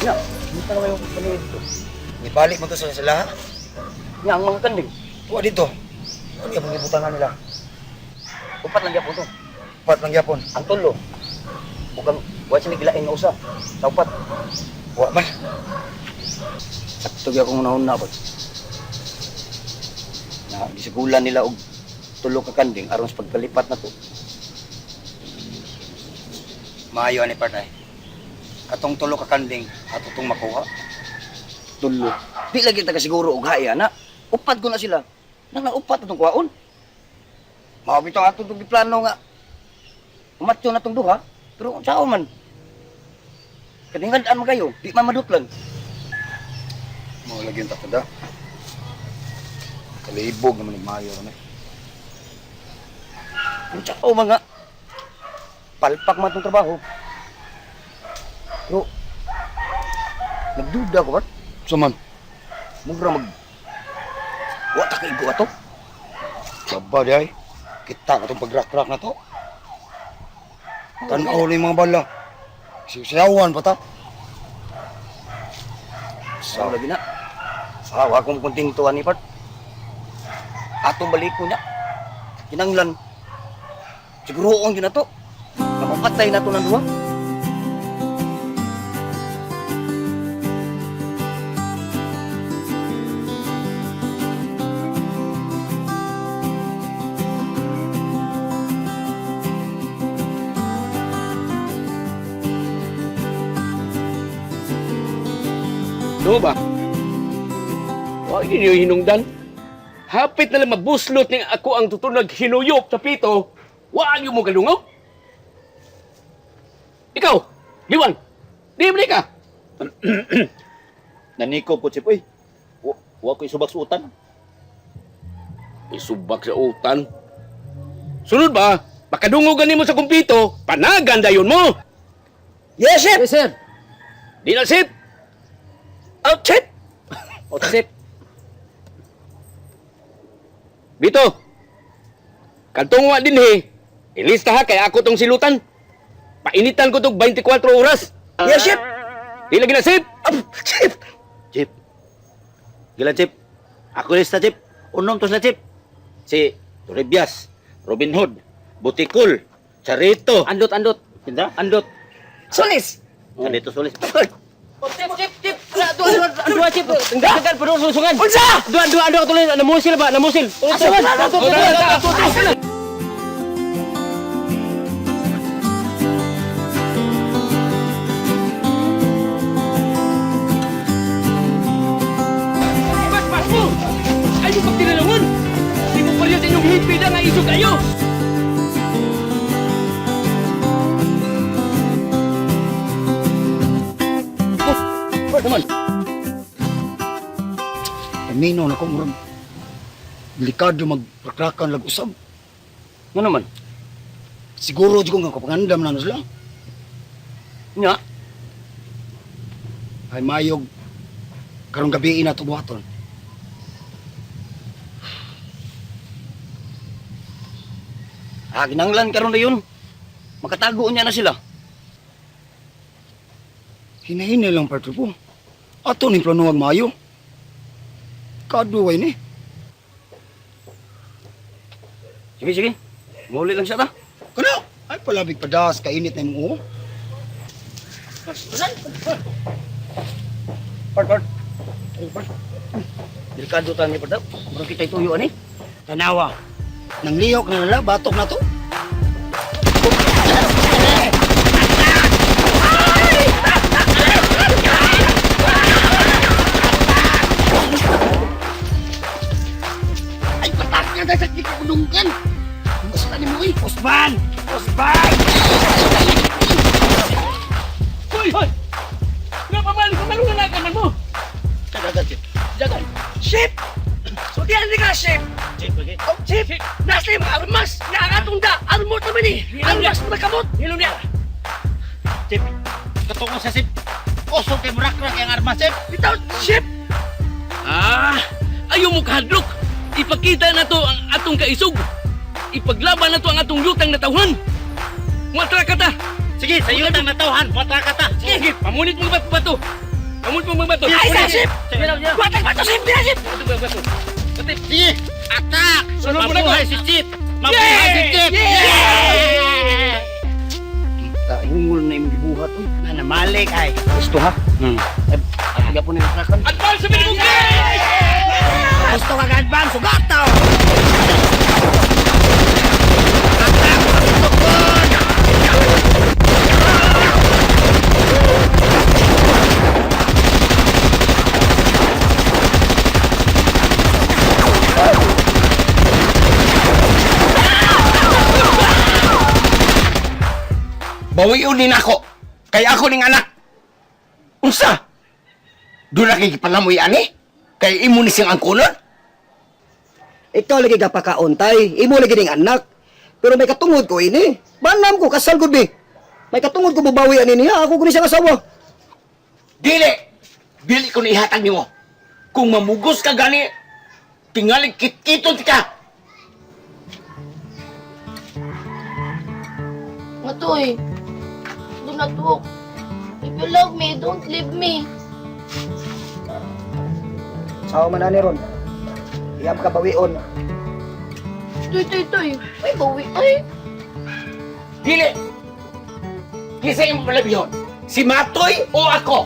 Ya, kita na yung panood dito. Ibalik mo to sa sila. Nya ang mga kanding. Wa dito. Ano yung gibutangan nila? Upat lang gyapon to. Upat lang gyapon. Ang tulo. Bukang wa sila gilain nga usa. Sa upat. Wa man. Sakto gyud akong unahon na ba. Na gisigulan nila og tulo ka kanding aron sa pagpalipat na to. Maayo ani partay. Katong tulo ka kanding ato tong makuha. Tulo. Di lagi ta kasiguro og haya na. Upat ko na sila. Nang naupat atong kuwaon. Mao bitaw ato tong giplano nga. Umatyo na tong duha, pero unsaon man. Kadingan man kayo, di man madutlan. Mao lagi ang takada. Kalibog naman ni maayo ni. Unsaon man nga. Palpak man tong trabaho. Pero nagduda ko ba? Suman. Mura mag wa ta kaigo ato. Saba di ay. Kita ka tong pagrak-rak na to. Tan-aw na yung mga bala. Siyawan pa ta. Sa lagi na. Ah, wa akong kontento ani part. Atong baliko niya. Kinanglan. Siguroon gyud na to. Mapatay na to ng duha. Do ba? Wa gyud yung hinungdan. Hapit na lang mabuslot ning ako ang tutunag hinuyop sa pito. Wa gyud mo kalungog. Ikaw, Liwan. Di ba ka? Naniko po, Chip. Uy, wa ko isubak sa utan. Isubak sa utan. Sunod ba? Makadungog gani mo sa kumpito, panagan dayon mo. Yes, sir. Yes, sir. Di na sip. Out, chip. O, sip. Bito. Kantong wa dinhi. Ilista ha kay ako tong silutan. Painitan ko tog 24 oras. Yes, chip. Di lagi na sip. Up, chip. Chip. Gila, Chip. Ako lista, Chip. Unom to sila, Chip. Si Torrebias, Robin Hood, Butikul, Charito. Andot, andot. Kinsa? Andot. Solis. Charito Solis. Chip, chip, chip. Dua, dua, dua, chip. Tenggal, penuh susungan. Unsa? Dua, dua, dua, tulis. Namusil ba? Namusil. Susungan. Susungan. Bas, bas mo! Ay, yung pagtinalangon! Di mo pa rin sa inyong hipi na nga iso kayo! Oh, naman. Pamino na ko murag delikado magrakrakan lag usab. Nga naman. Siguro jud ko nga kapangandam na na sila. Nya. Ay mayog karong gabi na to buhaton. Ah, kinanglan karon na yun. Makatago niya na sila. Hinahinay lang partner po. Ato ning planuhag maayo. Kaduway ni. Sige, sige. Muli lang siya ta. Kana ay palabig padas kainit na imong uho. Part, part. Ay, part. Delikado ta ni part. Murag kita ituyo ani. Tanawa. Nang lihok na nala batok na to. Ay, patak na sa kikakudunggan. Basta ni mo, eh. Usman! Usman! Hoy! Hoy! Napamali ko, malunanakan man mo! Dagan, Chip. Jagan! Ship! So diyan ni ka, ship. Chip, okay. Oh, chip. Nasa yung armas. Nakakatong da. Armor naman eh. Armas mo na kamot. Hilom niya! Chip. Katungo sa Chip. Kusog kay murakrak ang armas, Chip. Bitaw, ship. Ah! Ayaw mo kahadlok! Ipakita na to ang atong kaisog! Ipaglaban na to ang atong yutang natawhan! Muatra ka ta! Sige, sa yutang natawhan. Patraka ta. Sige, pamunit mo ba bato? Kamot mo magbato. Ay, sa sip! Batag bato sip, dira sip! Bato, bato. Sige, attack! Sunod mo na ko. Mabuhay si Chip! Mabuhay si Chip! Hungol na imong gibuhat oy. Nanamalik ay. Gusto ha? Ay, po na yung trakan. Advance sa binibugay! Gusto ka advance, sugataw! Attack! Tukon! Bawion ni nako. Kay ako ning anak. Unsa? Doon na kay gipalamoy ani? Kay imo ni siyang angkonon? Ikaw lagi gapakaon tay, imo lagi ning anak. Pero may katungod ko ini. Banam ko kasal gud bi. May katungod ko bubawi ani niya, ako gud siyang asawa. Dili! Dili ko na ihatag nimo. Kung mamugos ka gani, tingalig kitkiton ka. Matoy, do not walk. If you love me, don't leave me. Sawa man ani ron. Iyam ka bawion. Toy, toy, toy. Ay, bawi. Ay, Dili! Kisa imong palabihon? Si Matoy o ako?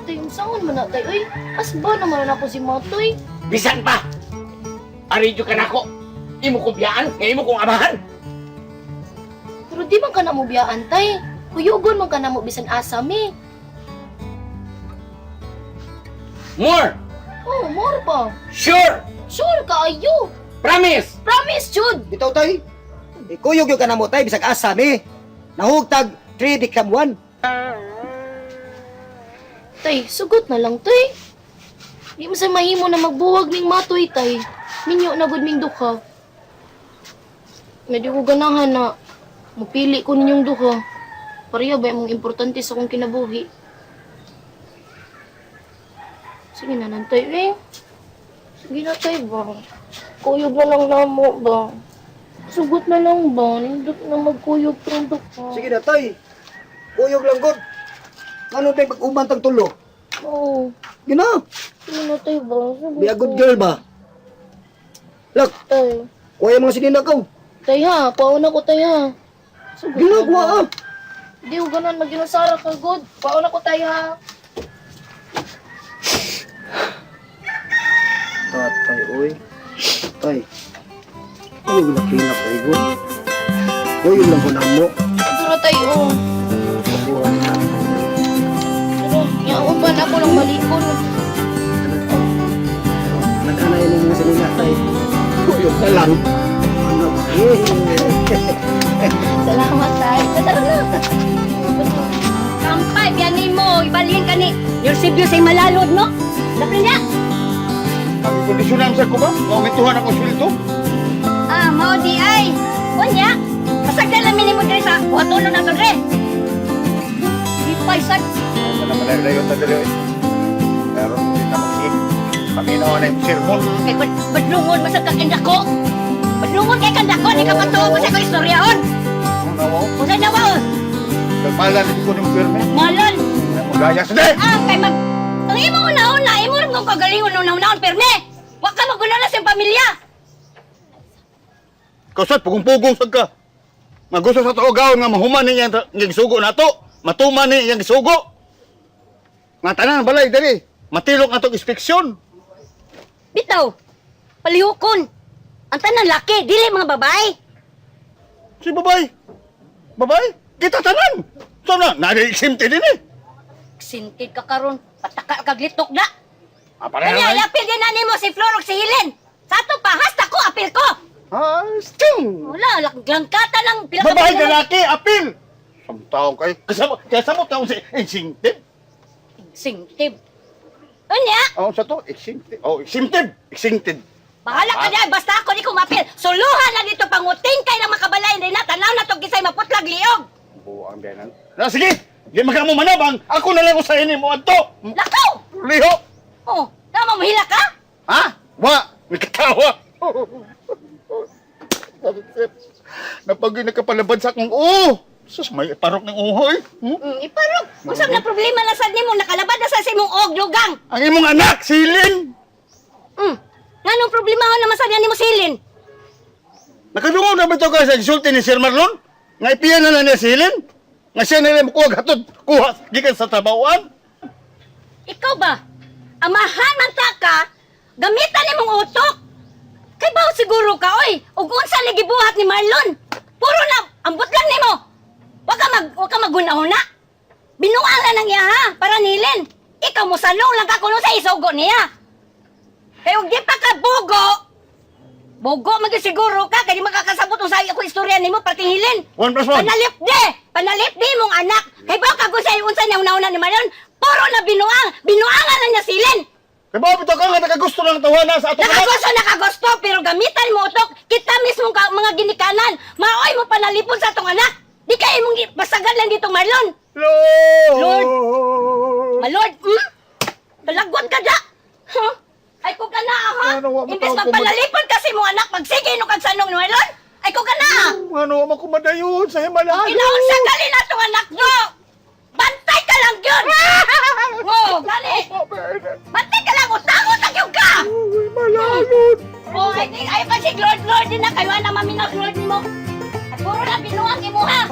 toy, unsaon man na tay. Uy, asba naman na ako si Matoy. Bisan pa! Aridyo ka nako. Imo kong biyaan, nga imo kong amahan. Pero di man ka na mo biyaan, tay. Kuyugon man ka na mo bisan asa mi. More! Oh, more pa. Sure! Sure kaayo. Promise! Promise, Jude. Bitaw tay. Ikuyog yung kanamo tay bisag asa mi. Nahugtag 3 become 1. Tay, sugot na lang, tay. Di mo sa mahimo na magbuwag ning matoy, tay. Minyo na gud ming duha. Nga di ko ganahan na mupili ko ninyong duha. Pareha ba imong importante sa akong kinabuhi? Sige na lang, tay, eh. Sige na, tay, ba? Kuyog na lang namo ba? Sugot na lang ba? Nindot na magkuyog tong duha. Sige na tay. Kuyog lang gud. Ano tay pag-uman tag tulo? Oo. Gina, Sige na, tay, ba? Sugot be a good na. girl ba? Lak, Tay. kuha yung mga sinina ko. Tay ha, pauna ko tay ha. Sugot Gina, na kuha ba? ah. Di ko ganan maginusara ka good. Pauna ko tay ha. Tatay, oy. Tay. Ano yung nakilap ay gud? Kuyog lang ko na mo. Ito na tay oh. Kuha ni tatay. Pero yauban ako lang malikon. Nag-anay ng mga sinina tay. Kuyog na lang. Ano? Eh. Salamat tay. Tara na. Kampay, biyanin mo, ibalhin ka ni Eusebio sa malalod, no? Dapil niya. Kondisyonan sa ko ba? Maugituhan ako sweldo. Ah, mao di ay. Unya, pasagdan lang minimo diri sa buhatono na to dre. Di pa isag. Wala malayo ta diri. Pero hindi na magsig. Paminaw na yung sermon. Kay badlungon man sa kakindako. Badlungon kay kandako, di ka matuo mo sa ko istoryahon. Ano na mo? Unsay na wa? Kalpalan ko ng pirme. Malon. Magaya sa Ah, kay mag ang imong una-una, imo rin kong kagalingon una-unaon pirme. Wa ka magulo na sa iyong pamilya. Kusot, pugong-pugong sad ka. Magusto sa tuogaw nga mahuman ni iyang gisugo nato. Matuman ni iyang gisugo. Nga tanan balay diri. Matilok atong inspeksyon. Bitaw. Palihukon. Ang tanan laki, dili mga babae. Si babay. Babay, kita tanan. So na, nari-exempted din eh. Sintig ka karon, pataka kag litok na. Ah, pareho Kanya, na. iapil din na nimo si Flor ug si Helen. Sa ato pa, hasta ko, apil ko. Ah, sting! Wala, langkata lang. Pila ka Babae pila- lalaki, apil! Samtaong kayo. Kasama, kasama taong si exempted. Singtib. Unya, Oh, sa to, exempted. Oh, exempted. Exempted. bahala ka dyan. Basta ako di ko mapil. Suluhan na dito, panguting kay na makabalay din na. Tanaw na to kisay maputlag liog. Buang biyanan. Na, sige! Di magka mo manabang. Ako na lang usahin mo adto. Lakaw! Liho! Oh, tama mo hila ka? Ha? Wa! Nakatawa! Napag nakapalabad sa akong oo! Sus, may iparok ng uhoy. Iparok. Unsa na problema na sad nimo nakalabad na sa imong og lugang. Ang imong anak, silin! Nganong problema ho naman sad nimo silin? Nakadungog na ba ito ka sa insulti ni Sir Marlon? Nga ipiyan na na niya silin? Nga siya na lang kuha hatod, kuha gikan sa trabahoan? Ikaw ba? Amahan man ta ka, gamitan nimong utok. Kay bawo siguro ka oy, ug unsa ni gibuhat ni Marlon? Puro na ambot lang nimo. Wa ka maghuna-huna. Binuang lang ang iya ha, para nilin. Ikaw mo sanong lang ka kuno sa isugo niya. Kay ug di pa ka bugo, bugo man gyud siguro ka kay di makakasabot unsa ako istorya nimo patingilin. 1 plus 1. Panalip de! Panalip de mong anak! Kay ba ka kung sa unsa niya una-una ni Marion? Puro na binuang! Binuangan na niya silin! Kay bawo bitaw ka nga nakagusto ng tawana sa atong anak? Nakagusto, nakagusto, pero gamitan mo utok, kita mismo ka, mga ginikanan, maoy mo panalipon sa atong anak! Di kay imong basagan lang ditong Marlon! Lord! Lord! Malord, Talagwan ka da! Huh? Ay ko ka na, ha? Ano, wa mo Imbes tawag ko magpanalipon kasi mo anak, magsige no kag sanong ni Marlon! Ay ko ka na, ah! Ano mo kumadayon sa himalayo? Ginaunsa gali na itong anak nyo! Bantay ka lang yun! Oh, gali! Bantay ka lang! Utang-utang yung ka! Himalalon! Oh, ay, ay, ay pa si Lord Lord din na kayo na maminaw Lord nimo. At puro na binuang imo ha.